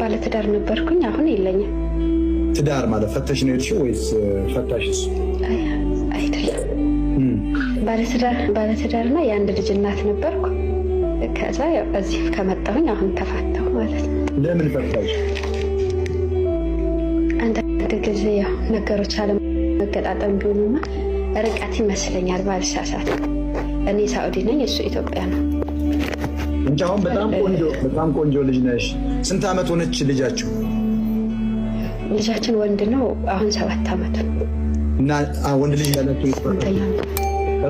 ባለትዳር ነበርኩኝ፣ አሁን የለኝም። ትዳር ማለት ፈተሽ ነው የሄድሽው ወይስ ፈታሽ እሱ? አይ፣ አይደለም። ባለትዳርና የአንድ ልጅ እናት ነበርኩ። ከዛ ያው እዚህ ከመጣሁኝ አሁን ተፋታሁ ማለት ነው። ለምን ፈታሽ? አንዳንድ ጊዜ ያው ነገሮች አለመገጣጠም ቢሆኑና ርቀት ይመስለኛል ባልሳሳት። እኔ ሳኡዲ ነኝ፣ እሱ ኢትዮጵያ ነው። እንጂ አሁን በጣም ቆንጆ በጣም ቆንጆ ልጅ ነሽ። ስንት ዓመት ሆነች ልጃችሁ? ልጃችን ወንድ ነው። አሁን 7 ዓመቱ። እና ወንድ ልጅ ያላችሁ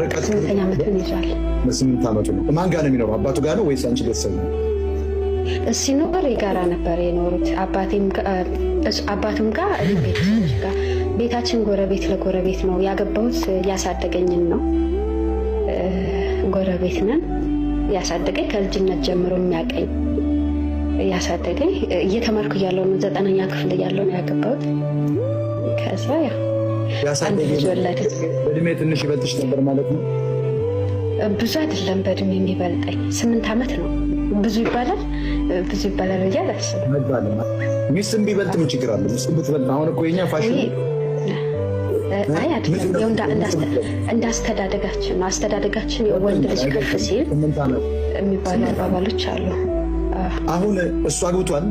ርቀት 8ኛ ዓመቱን ይዟል። በ8 ዓመቱ ነው። ማን ጋር ነው የሚኖረው? አባቱ ጋር ነው ወይስ አንቺ ቤተሰብ ነው? ሲኖር የጋራ ነበር የኖሩት። አባቱም ጋር ቤተሰቦች ጋር፣ ቤታችን ጎረቤት ለጎረቤት ነው። ያገባሁት ያሳደገኝን ነው። ጎረቤት ነን። ያሳደገኝ ከልጅነት ጀምሮ የሚያቀኝ ያሳደገኝ እየተማርኩ እያለሁ ነው። 9ኛ ክፍል እያለሁ ነው ያገባሁት። ከዛ ያው አንድ ልጅ ወለድን። በእድሜ ትንሽ ይበልጥሽ ነበር ማለት ነው? ብዙ አይደለም በእድሜ የሚበልጠኝ፣ 8 ዓመት ነው። ብዙ ይባላል ብዙ ይባላል ብዬ አላስብም። አይባልም። ሚስትም ቢበልጥ ምን ችግር አለ? ሚስትም ብትበልጥ አሁን እኮ የኛ ፋሽን አይ አይደለም፣ ያው እንዳስተዳደጋችን ነው። አስተዳደጋችን ወንድ ልጅ ከፍ ሲል የሚባሉ አባባሎች አሉ። አሁን እሱ አግብቷል?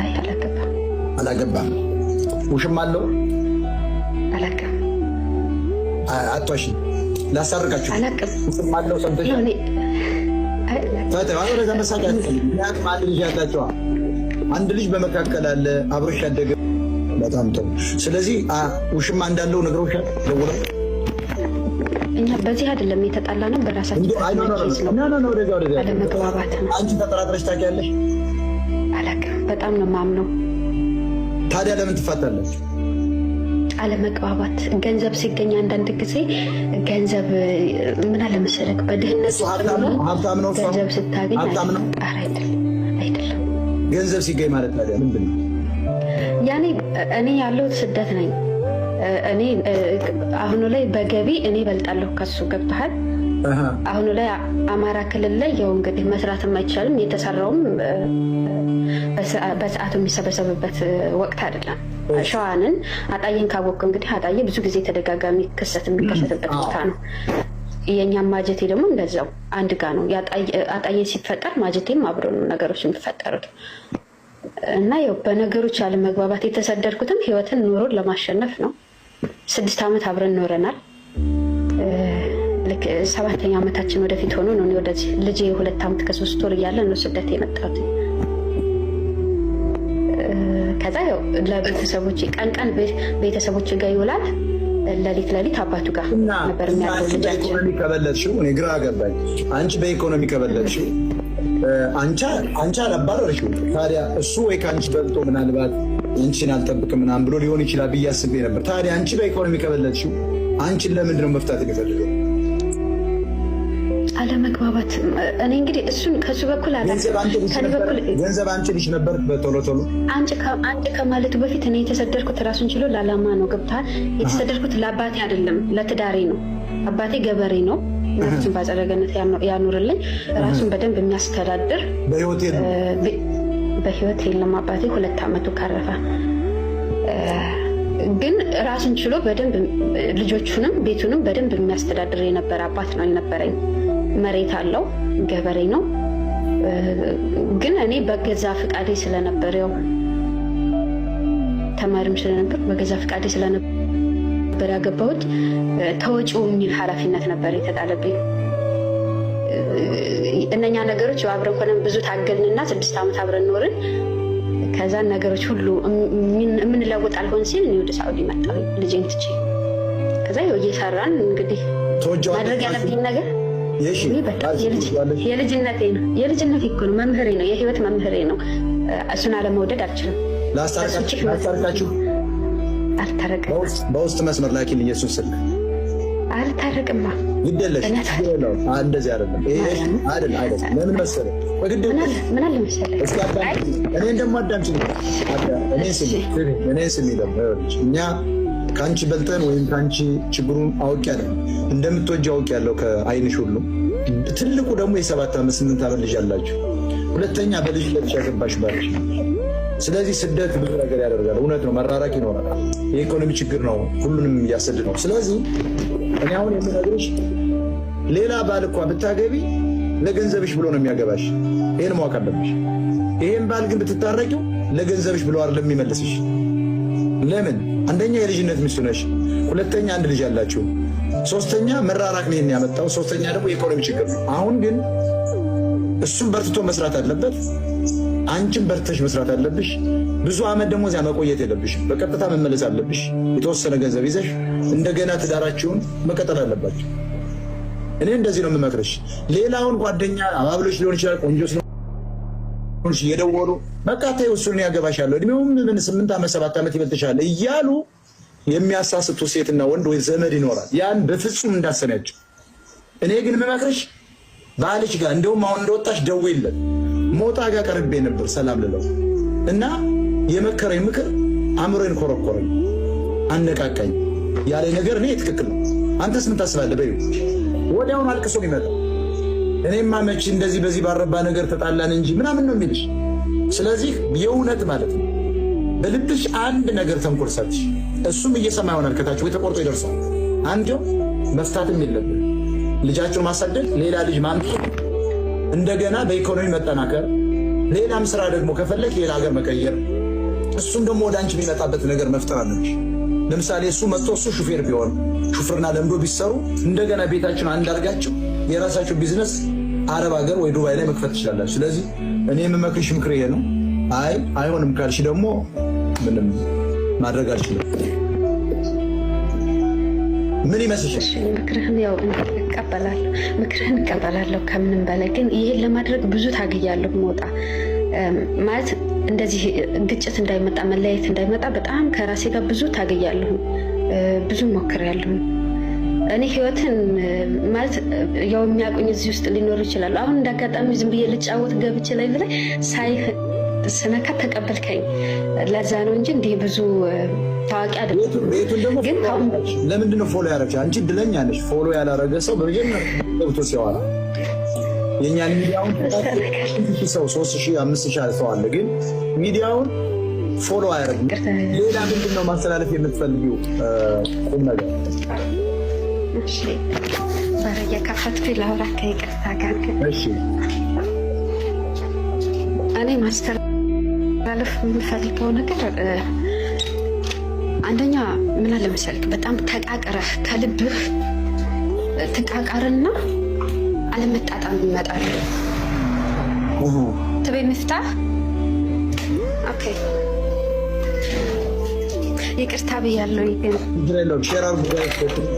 አይ አላገባም። አላገባም። ውሽም አለው? አላውቅም። አቷሽ ላሳርቃችሁ። አላውቅም። ውሽም አለው ሰምተሻል? ወደዛ መሳቅ አያስፈልግም። ምክንያቱም አንድ ልጅ ያላቸዋ አንድ ልጅ በመካከል አለ አብሮሽ ያደገ። በጣም ጥሩ። ስለዚህ ውሽማ እንዳለው ነግረውሻል? ደውለው እኛ በዚህ አይደለም የተጣላ ነው፣ በራሳችን አለመግባባት ነው። አንቺ ተጠራጥረሽ ታውቂያለሽ? አላውቅም። በጣም ነው የማምነው። ታዲያ ለምን ትፋታለች? አለመግባባት ገንዘብ ሲገኝ አንዳንድ ጊዜ ገንዘብ ምን አለ መሰለህ፣ በድህነት ሀብታም ነው ገንዘብ ስታገኝ ሀብታም ነው። ኧረ አይደለም አይደለም። ገንዘብ ሲገኝ ማለት ታዲያ ምንድን ነው? ያኔ እኔ ያለሁት ስደት ነኝ። እኔ አሁኑ ላይ በገቢ እኔ እበልጣለሁ ከሱ፣ ገብቶሃል? አሁኑ ላይ አማራ ክልል ላይ ያው እንግዲህ መስራትም አይቻልም። የተሰራውም በሰዓቱ የሚሰበሰብበት ወቅት አይደለም። ሸዋንን አጣዬን ካወቅኩ እንግዲህ አጣዬ ብዙ ጊዜ ተደጋጋሚ ክስተት የሚከሰትበት ቦታ ነው። የእኛም ማጀቴ ደግሞ እንደዛው አንድ ጋ ነው። አጣዬ ሲፈጠር ማጀቴም አብሮ ነው ነገሮች የሚፈጠሩት። እና ያው በነገሮች ያለመግባባት የተሰደድኩትም ህይወትን ኑሮን ለማሸነፍ ነው። 6 ዓመት አብረን ኖረናል። ልክ 7ኛ ዓመታችን ወደፊት ሆኖ ነው ወደዚህ ልጄ 2 ዓመት ከ3 ወር እያለ ነው ስደት የመጣሁት። ከዛ ያው ለቤተሰቦች ቀን ቀን ቤተሰቦች ጋር ይውላል፣ ለሊት ለሊት አባቱ ጋር ነበር የሚያድረው ልጃችን። በኢኮኖሚ ከበለጥሽው እኔ ግራ ገባኝ። አንቺ በኢኮኖሚ ከበለጥሽው አንቺ አላባረርሽው። ታዲያ እሱ ወይ ከአንቺ በልጦ ምናልባት አንቺን አልጠብቅም ምናምን ብሎ ሊሆን ይችላል ብዬ አስቤ ነበር። ታዲያ አንቺ በኢኮኖሚ ከበለጥሽው አንቺን ለምንድን ነው መፍታት የሚፈልገው? አለመግባባት እኔ እንግዲህ እሱን ከሱ በኩል ገንዘብ አንቺ ልጅ ነበር በቶሎ ቶሎ አንቺ ከማለቱ በፊት እኔ የተሰደድኩት ራሱን ችሎ ለዓላማ ነው። ገብቶሃል? የተሰደድኩት ለአባቴ አይደለም ለትዳሬ ነው። አባቴ ገበሬ ነው። ነፍሱን በአጸደ ገነት ያኑርልኝ። ራሱን በደንብ የሚያስተዳድር በህይወት የለም አባቴ 2 ዓመቱ ካረፈ። ግን ራሱን ችሎ በደንብ ልጆቹንም ቤቱንም በደንብ የሚያስተዳድር የነበረ አባት ነው የነበረኝ። መሬት አለው፣ ገበሬ ነው። ግን እኔ በገዛ ፍቃዴ ስለነበር ያው ተማሪም ስለነበር በገዛ ፍቃዴ ስለነበር ያገባሁት ተወጪው የሚል ኃላፊነት ነበር የተጣለብኝ። እነኛ ነገሮች አብረን ሆነን ብዙ ታገልንና 6 ዓመት አብረን ኖርን። ከዛ ነገሮች ሁሉ የምንለውጥ አልሆን ሲል እኔ ወደ ሳኡዲ መጣሁ ልጄን ትቼ። ከዛ ያው እየሰራን እንግዲህ ማድረግ ያለብኝ ነገር የልጅነቴ ነው። የልጅነቴ እኮ ነው፣ መምህሬ ነው፣ የህይወት መምህሬ ነው። እሱን አለመውደድ አልችልም። ላስታርቃችሁ? አልታረቅም። በውስጥ መስመር ላኪልኝ የእሱን ስልክ። አልታረቅማ። ግድ የለሽ እንደዚህ አይደለም። ይሄ አይደለም አይደለም። ለምን መሰለህ? ምን አለ መሰለህ? እስኪ አዳምጪኝ። እኔን ደግሞ አዳምጪኝ። እኔን ስሚ፣ እኔን ስሚ ደግሞ ይኸውልሽ፣ እኛ ከአንቺ በልጠን ወይም ከአንቺ ችግሩን አውቄያለሁ፣ እንደምትወጂው አውቄያለሁ ከአይንሽ ሁሉ። ትልቁ ደግሞ የ7 ዓመት 8 ዓመት ልጅ አላችሁ። ሁለተኛ በልጅነትሽ ያገባሽ ባልሽ ነው። ስለዚህ ስደት ብዙ ነገር ያደርጋል። እውነት ነው፣ መራራቅ ይኖራል። የኢኮኖሚ ችግር ነው፣ ሁሉንም እያሰድ ነው። ስለዚህ እኔ አሁን የምነግርሽ ሌላ ባል እኳ ብታገቢ ለገንዘብሽ ብሎ ነው የሚያገባሽ። ይሄን ማወቅ አለብሽ። ይሄን ባል ግን ብትታረቂው ለገንዘብሽ ብሎ አይደለም የሚመልስሽ። ለምን? አንደኛ የልጅነት ሚስቱ ነሽ፣ ሁለተኛ አንድ ልጅ አላችሁ፣ ሶስተኛ መራራቅ ነው ይሄን ያመጣው፣ ሶስተኛ ደግሞ የኢኮኖሚ ችግር ነው። አሁን ግን እሱም በርትቶ መስራት አለበት፣ አንቺም በርትተሽ መስራት አለብሽ። ብዙ አመት ደግሞ እዚያ መቆየት የለብሽም። በቀጥታ መመለስ አለብሽ። የተወሰነ ገንዘብ ይዘሽ እንደገና ትዳራችሁን መቀጠል አለባችሁ። እኔ እንደዚህ ነው የምመክርሽ። ሌላውን ጓደኛ አባብሎች ሊሆን ይችላል፣ ቆንጆ ስለሆንሽ እየደወሉ በቃ ተይው እሱን ያገባሻለሁ፣ እድሜውም ምን 8 ዓመት 7 ዓመት ይበልጥሻል እያሉ የሚያሳስቱ ሴትና ወንድ ወይ ዘመድ ይኖራል። ያን በፍጹም እንዳሰሚያቸው። እኔ ግን የምመክርሽ ባልሽ ጋር እንደውም አሁን እንደወጣሽ ደውይለት። ሞጣ ጋር ቀርቤ ነበር ሰላም ልለው እና የመከረኝ ምክር አእምሮዬን ኮረኮረኝ፣ አነቃቃኝ ያለኝ ነገር እኔ ትክክል ነው። አንተስ ምን ታስባለህ? በይው። ወዲያውኑ አልቅሶ ይመጣ። እኔማ መቼ እንደዚህ በዚህ ባረባ ነገር ተጣላን እንጂ ምናምን ነው የሚልሽ። ስለዚህ የእውነት ማለት ነው በልብሽ አንድ ነገር ተንኮል ሰርተሽ እሱም እየሰማ ይሆናል ከታች ወይ ተቆርጦ ይደርሳል። አንዴው መፍታትም የለብን ልጃቸውን ማሳደግ፣ ሌላ ልጅ ማምጣት፣ እንደገና በኢኮኖሚ መጠናከር፣ ሌላም ስራ ደግሞ ከፈለግ ሌላ ሀገር መቀየር፣ እሱም ደግሞ ወደ አንቺ የሚመጣበት ነገር መፍጠር አለብሽ። ለምሳሌ እሱ መጥቶ እሱ ሹፌር ቢሆን ሹፍርና ለምዶ ቢሰሩ እንደገና ቤታችሁን አንድ አድርጋችሁ የራሳችሁ ቢዝነስ አረብ ሀገር ወይ ዱባይ ላይ መክፈት ትችላላችሁ። ስለዚህ እኔ የምመክርሽ ምክር ይሄ ነው። አይ አይሆንም ካልሽ ደግሞ ምንም ማድረግ አልችልም። ምን ይመስልሻል? ምክርህን ያው እቀበላለሁ፣ ምክርህን እቀበላለሁ። ከምንም በላይ ግን ይህን ለማድረግ ብዙ ታግያለሁ። መውጣ ማለት እንደዚህ ግጭት እንዳይመጣ መለያየት እንዳይመጣ በጣም ከራሴ ጋር ብዙ ታግያለሁ፣ ብዙ ሞክሬያለሁ። እኔ ህይወትን ማለት ያው የሚያውቁኝ እዚህ ውስጥ ሊኖሩ ይችላሉ። አሁን እንዳጋጣሚ ዝም ብዬ ልጫወት ገብቼ ላይ ብላይ ሳይህ ስነካ ተቀበልከኝ። ለዛ ነው እንጂ እንዲህ ብዙ ታዋቂ አይደለም። ቤቱን ደግሞ ግን ለምንድን ነው follow ያደረግሽ? አንቺ እድለኛ ነሽ። Follow ያላረገ ሰው በመጀመሪያ ገብቶ ሲያወራ የእኛን ሚዲያውን ሰው 3000 5000 ሰው አለ፣ ግን ሚዲያውን follow አያደርግም። ሌላ ምንድን ነው ማስተላለፍ የምትፈልጊው ቁም ነገር? በር እየከፈትኩኝ ላውራ ከይቅርታ ጋር። እሺ። እኔ ማስተላለፍ የምፈልገው ነገር አንደኛ ምን አለ መሰልክ፣ በጣም ተቃቅረህ ከልብህ ትቃቃርና አለመጣጣም ይመጣል። تبي مفتاح okay፣ ይቅርታ ብያለሁ። ግን ችግር የለውም። Share አድርጉ፣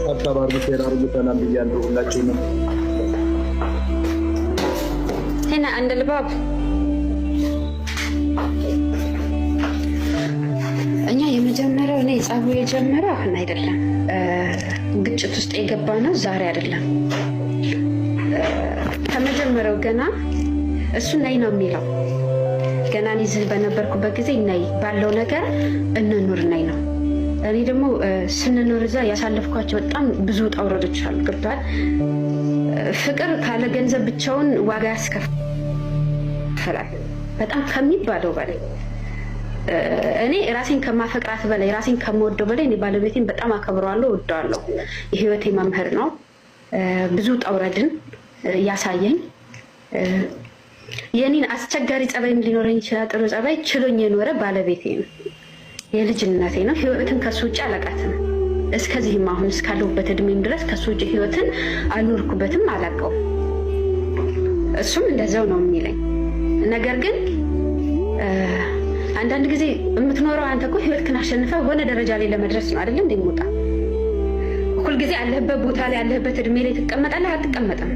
tap tap አድርጉ፣ share አድርጉ። ሰላም ብያለሁ ሁላችሁንም። هنا عند الباب እኛ የመጀመሪያው እኔ ጸቡ የጀመረው አሁን አይደለም። ግጭት ውስጥ የገባ ነው ዛሬ አይደለም። ከመጀመሪያው ገና እሱ ነይ ነው የሚለው። ገና እኔ እዚህ በነበርኩበት ጊዜ ነይ ባለው ነገር እንኑር ነይ ነው። እኔ ደግሞ ስንኖር እዛ ያሳለፍኳቸው በጣም ብዙ ውጣ ውረዶች አሉ። ገብቶሃል? ፍቅር ካለ ገንዘብ ብቻውን ዋጋ ያስከፍላል፣ በጣም ከሚባለው በላይ። እኔ ራሴን ከማፈቅራት በላይ፣ ራሴን ከምወደው በላይ እኔ ባለቤቴን በጣም አከብረዋለሁ፣ እወደዋለሁ። የህይወቴ መምህር ነው። ብዙ ውጣ ውረድን ያሳየኝ፣ የኔን አስቸጋሪ ጸባይም ሊኖረኝ ይችላል። ጥሩ ጸባይ ችሎኝ የኖረ ባለቤቴ ነው። የልጅነቴ ነው። ህይወትን ከሱ ውጭ አላውቃትም። እስከዚህም አሁን እስካለሁበት እድሜም ድረስ ከሱ ውጭ ህይወትን አልኖርኩበትም፣ አላውቀውም። እሱም እንደዛው ነው የሚለኝ። ነገር ግን አንዳንድ ጊዜ የምትኖረው አንተ እኮ ህይወትህን አሸንፈህ ሆነ ደረጃ ላይ ለመድረስ ነው አይደለም? እንደሚወጣ ሁልጊዜ ያለህበት ቦታ ላይ ያለህበት እድሜ ላይ ትቀመጣለህ? አትቀመጥም።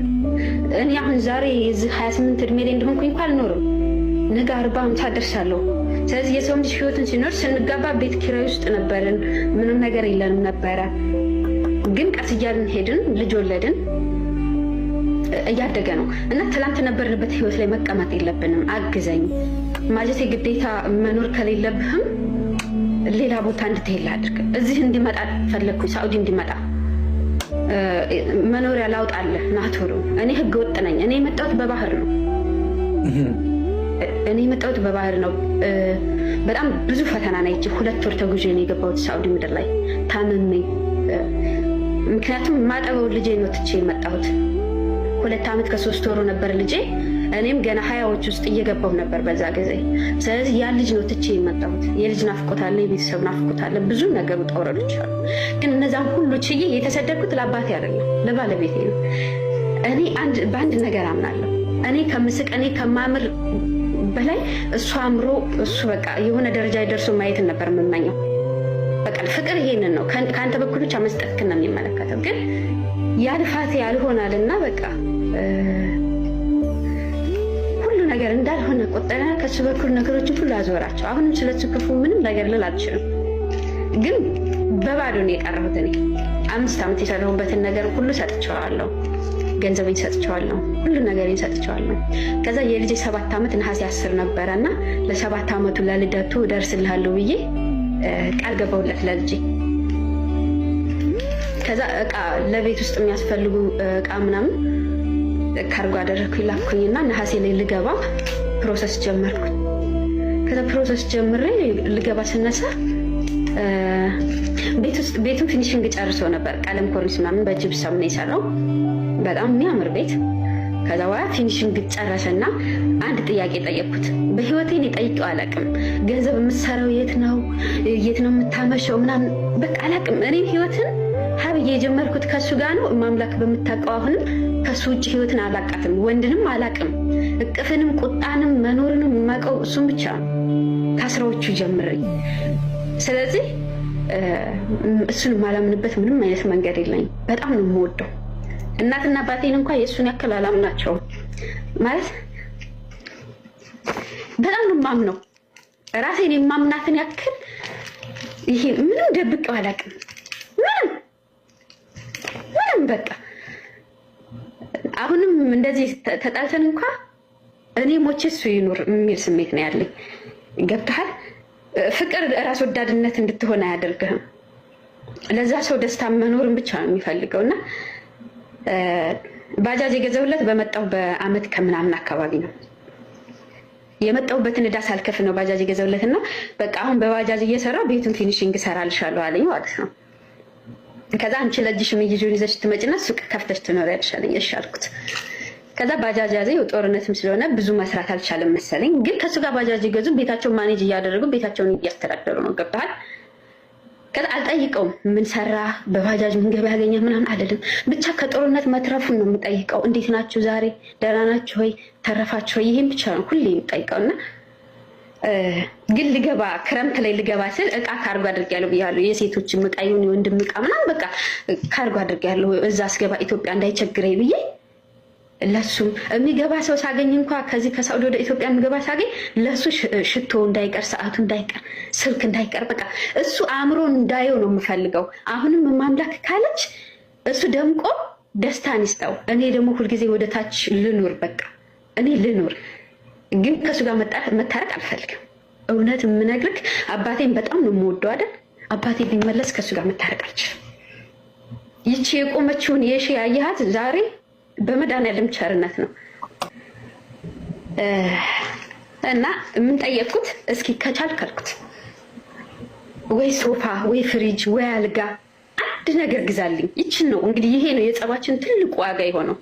እኔ አሁን ዛሬ የዚህ 28 እድሜ ላይ እንደሆንኩኝ እንኳ አልኖርም። ነገ 40 50 ደርሳለሁ። ስለዚህ የሰው ልጅ ህይወትን ሲኖር ስንጋባ ቤት ኪራይ ውስጥ ነበርን፣ ምንም ነገር የለንም ነበረ። ግን ቀስ እያልን ሄድን፣ ልጅ ወለድን፣ እያደገ ነው እና ትላንት ነበርንበት ህይወት ላይ መቀመጥ የለብንም። አግዘኝ ማለት የግዴታ መኖር ከሌለብህም ሌላ ቦታ እንድትሄድ ላድርግ። እዚህ እንዲመጣ ፈለግኩኝ፣ ሳኡዲ እንዲመጣ መኖሪያ ላውጣለህ ናቶሎ። እኔ ህገ ወጥ ነኝ። እኔ የመጣሁት በባህር ነው። እኔ የመጣሁት በባህር ነው። በጣም ብዙ ፈተና ነው። ይቺ 2 ወር ተጉዤ ነው የገባሁት ሳውዲ ምድር ላይ ታምሜ። ምክንያቱም ማጠበው ልጄ ነው ትቼ የመጣሁት። 2 ዓመት ከ3 ወሩ ነበር ልጄ። እኔም ገና 20ዎች ውስጥ እየገባሁ ነበር በዛ ጊዜ። ስለዚህ ያን ልጅ ነው ትቼ የመጣሁት። የልጅ ናፍቆት አለ፣ የቤተሰብ ናፍቆት አለ፣ ብዙ ነገር ውጣ ውረዶች አሉ። ግን እነዛን ሁሉ ችዬ የተሰደድኩት ለአባቴ አይደለም ለባለቤቴ ነው። እኔ በአንድ ነገር አምናለሁ። እኔ ከምስቅ፣ እኔ ከማምር በላይ እሱ አምሮ፣ እሱ በቃ የሆነ ደረጃ ደርሶ ማየትን ነበር የምመኘው። በቃ ፍቅር ይሄንን ነው። ከአንተ በኩል ብቻ መስጠትክን ነው የሚመለከተው። ግን ያ ልፋቴ ያልሆናልና በቃ ሁሉ ነገር እንዳልሆነ ቆጠረና ከሱ በኩል ነገሮችን ሁሉ አዞራቸው። አሁንም ስለሱ ክፉ ምንም ነገር ልል አልችልም። ግን በባዶ ነው የቀረሁት። እኔ 5 ዓመት የሰራሁበትን ነገር ሁሉ ሰጥቼዋለሁ። ገንዘቤን ሰጥቼዋለሁ። ሁሉ ነገሬን ሰጥቼዋለሁ። ከዛ የልጄ 7 ዓመት ነሐሴ 10 ነበረ እና ለ7 ዓመቱ ለልደቱ እደርስልሃለሁ ብዬ ቃል ገባሁለት ለልጄ። ከዛ እቃ ለቤት ውስጥ የሚያስፈልጉ እቃ ምናምን ካርጎ አደረግኩኝ ላኩኝና ነሐሴ ላይ ልገባ process ጀመርኩኝ። ከዛ process ጀምሬ ልገባ ስነሳ ቤት ውስጥ ቤቱን finishing ጨርሶ ነበር። ቀለም ኮርኒስ ምናምን በጅብሰም ነው የሰራው። በጣም የሚያምር ቤት። ከዛ በኋላ finishing ጨረሰና አንድ ጥያቄ ጠየቅኩት። በህይወቴ እኔ ጠይቄው አላውቅም። ገንዘብ የምትሰራው የት ነው? የት ነው የምታመሸው? ምናምን በቃ አላውቅም። እኔም ህይወትን ሀብዬ የጀመርኩት ከሱ ጋር ነው። ማምላክ በምታውቀው አሁንም ከሱ ውጭ ህይወትን አላውቃትም፣ ወንድንም አላውቅም። እቅፍንም ቁጣንም መኖርንም የማውቀው እሱም ብቻ ነው ከ10ዎቹ ጀምሬ። ስለዚህ እሱን የማላምንበት ምንም አይነት መንገድ የለኝም። በጣም ነው የምወደው። እናትና አባቴን እንኳ የእሱን ያክል አላምናቸውም። ማለት በጣም ነው የማምነው። ራሴን የማምናትን ያክል ይሄ ምንም ደብቄው አላውቅም። ምንም ምንም በቃ አሁንም እንደዚህ ተጣልተን እንኳ እኔ ሞቼ እሱ ይኑር የሚል ስሜት ነው ያለኝ። ገብቶሃል? ፍቅር ራስ ወዳድነት እንድትሆን አያደርግህም። ለዛ ሰው ደስታ መኖርን ብቻ ነው የሚፈልገው። እና ባጃጅ የገዛሁለት በመጣው በአመት ከምናምን አካባቢ ነው። የመጣሁበትን ዕዳ ሳልከፍል ነው ባጃጅ የገዛሁለት። እና በቃ አሁን በባጃጅ እየሰራ ቤቱን finishing እሰራልሻለሁ አለኝ ማለት ነው። ከዛ አንቺ ለእጅሽ የሚይዙን ይዘሽ ትመጪና ሱቅ ከፍተሽ ትኖሪያለሽ አለኝ። እሺ አልኩት። ከዛ ባጃጅ ያዘ። ጦርነትም ስለሆነ ብዙ መስራት አልቻለም መሰለኝ። ግን ከእሱ ጋር ባጃጅ ይገዙ ቤታቸውን manage እያደረጉ ቤታቸውን እያስተዳደሩ ነው። ገብተሃል? ከዛ አልጠይቀውም። ምን ሰራ በባጃጅ ምን ገቢ ያገኘ ምናምን አልልም። ብቻ ከጦርነት መትረፉን ነው የምጠይቀው። እንዴት ናችሁ ዛሬ? ደህና ናችሁ ወይ? ተረፋችሁ ወይ? ይሄን ብቻ ነው ሁሌ የምጠይቀው። እና ግን ልገባ ክረምት ላይ ልገባ ስል እቃ ካርጎ አድርጌያለሁ ብያለሁ። የሴቶችም እቃ ይሁን የወንድም እቃ ምናምን በቃ ካርጎ አድርጌያለሁ። እዛ ስገባ ኢትዮጵያ እንዳይቸግረኝ ብዬ ለሱም የሚገባ ሰው ሳገኝ እንኳ ከዚህ ከሳውዲ ወደ ኢትዮጵያ የሚገባ ሳገኝ ለሱ ሽቶ እንዳይቀር፣ ሰዓቱ እንዳይቀር፣ ስልክ እንዳይቀር፣ በቃ እሱ አእምሮ እንዳየው ነው የምፈልገው። አሁንም ማምላክ ካለች እሱ ደምቆ ደስታን ይስጠው። እኔ ደግሞ ሁልጊዜ ወደ ታች ልኑር፣ በቃ እኔ ልኑር፣ ግን ከእሱ ጋር መታረቅ አልፈልግም። እውነት የምነግርህ አባቴን በጣም ነው የምወደው አይደል? አባቴ ቢመለስ ከእሱ ጋር መታረቅ አልችልም። ይቺ የቆመችውን የሺ ያየሃት ዛሬ በመድኃኒዓለም ቸርነት ነው። እና የምንጠየቅኩት እስኪ ከቻልክ አልኩት ወይ ሶፋ ወይ ፍሪጅ ወይ አልጋ አንድ ነገር ግዛልኝ። ይችን ነው እንግዲህ ይሄ ነው የጸባችን ትልቁ ዋጋ የሆነው።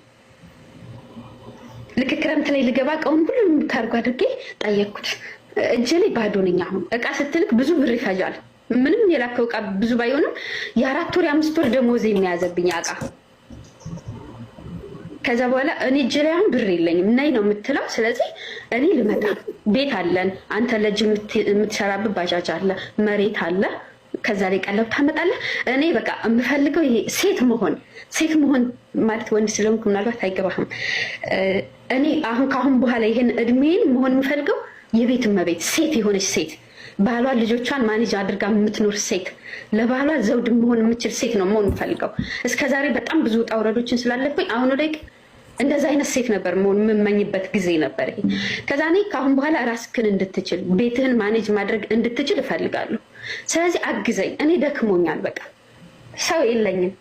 ልክ ክረምት ላይ ልገባ እቃውን ሁሉንም ካርጎ አድርጌ ጠየቅኩት። እጄ ላይ ባዶ ነኝ። አሁን እቃ ስትልክ ብዙ ብር ይፈጃል። ምንም የላከው እቃ ብዙ ባይሆንም የ4 ወር የ5 ወር ደሞዝ የሚያዘብኝ እቃ። ከዛ በኋላ እኔ እጄ ላይ አሁን ብር የለኝም፣ ነይ ነው የምትለው። ስለዚህ እኔ ልመጣ ቤት አለን፣ አንተ ለእጅ የምትሰራበት ባጃጅ አለ፣ መሬት አለ፣ ከዛ ላይ ቀለብ ታመጣለህ። እኔ በቃ የምፈልገው ይሄ ሴት መሆን፣ ሴት መሆን ማለት ወንድ ስለሆንኩ ምናልባት አይገባህም። እኔ አሁን ከአሁን በኋላ ይሄን እድሜን መሆን የምፈልገው የቤት እመቤት ሴት የሆነች ሴት፣ ባሏ ልጆቿን manage አድርጋ የምትኖር ሴት፣ ለባሏ ዘውድ መሆን የምችል ሴት ነው መሆን የምፈልገው። እስከዛሬ በጣም ብዙ ውጣ ውረዶችን ስላለፍኩኝ አሁኑ ላይ እንደዛ አይነት ሴት ነበር መሆን የምመኝበት ጊዜ ነበር ይሄ። ከዛ እኔ ከአሁን በኋላ ራስክን እንድትችል፣ ቤትህን manage ማድረግ እንድትችል እፈልጋለሁ። ስለዚህ አግዘኝ። እኔ ደክሞኛል፣ በቃ ሰው የለኝም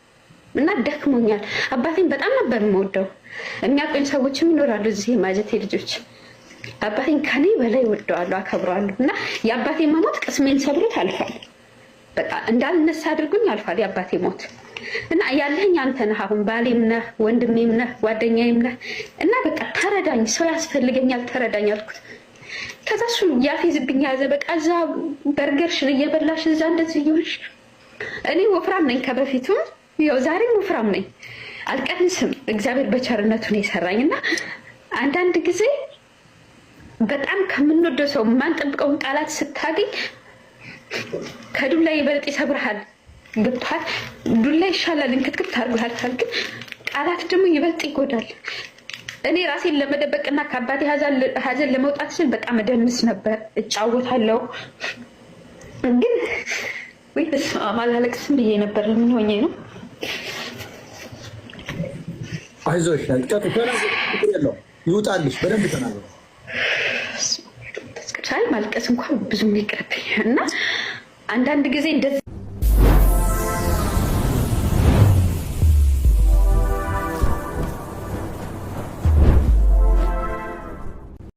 እና ደክሞኛል። አባቴን በጣም ነበር የምወደው። የሚያውቁኝ ሰዎችም ይኖራሉ እዚህ የማጀቴ ልጆች። አባቴን ከኔ በላይ ወደዋለሁ፣ አከብረዋለሁ። እና የአባቴ መሞት ቅስሜን ሰብሮት አልፏል። በቃ እንዳልነሳ አድርጎኝ አልፏል የአባቴ ሞት። እና ያለኸኝ አንተ ነህ። አሁን ባሌም ነህ፣ ወንድሜም ነህ፣ ጓደኛዬም ነህ። እና በቃ ተረዳኝ፣ ሰው ያስፈልገኛል፣ ተረዳኝ አልኩት። ከዛ እሱ ያፌዝብኝ ያዘ። በቃ እዛ በርገርሽን እየበላሽ እዛ እንደዚህ እየሆንሽ፣ እኔ ወፍራም ነኝ ከበፊቱም፣ ያው ዛሬም ወፍራም ነኝ፣ አልቀንስም። እግዚአብሔር በቸርነቱ ነው የሰራኝ። እና አንዳንድ ጊዜ በጣም ከምንወደው ሰው የማንጠብቀውን ቃላት ስታገኝ ከዱላ ይበልጥ ይሰብርሃል። ገብቶሃል? ዱላ ይሻላል፣ እንክትክት አድርጎ ያልፋል። ግን ቃላት ደግሞ ይበልጥ ይጎዳል። እኔ ራሴን ለመደበቅና ከአባቴ ሀዘን ለመውጣት ስል በጣም እደንስ ነበር፣ እጫወታለሁ። ግን ወይ በስመ አብ አላለቅስም ብዬ ነበር። ምን ሆኜ ነው? አይዞሽ፣ ይውጣልሽ። በደንብ ተናገሩ። አይ ማልቀስ እንኳን ብዙም ይቅርብኝ። እና አንዳንድ ጊዜ እንደዚህ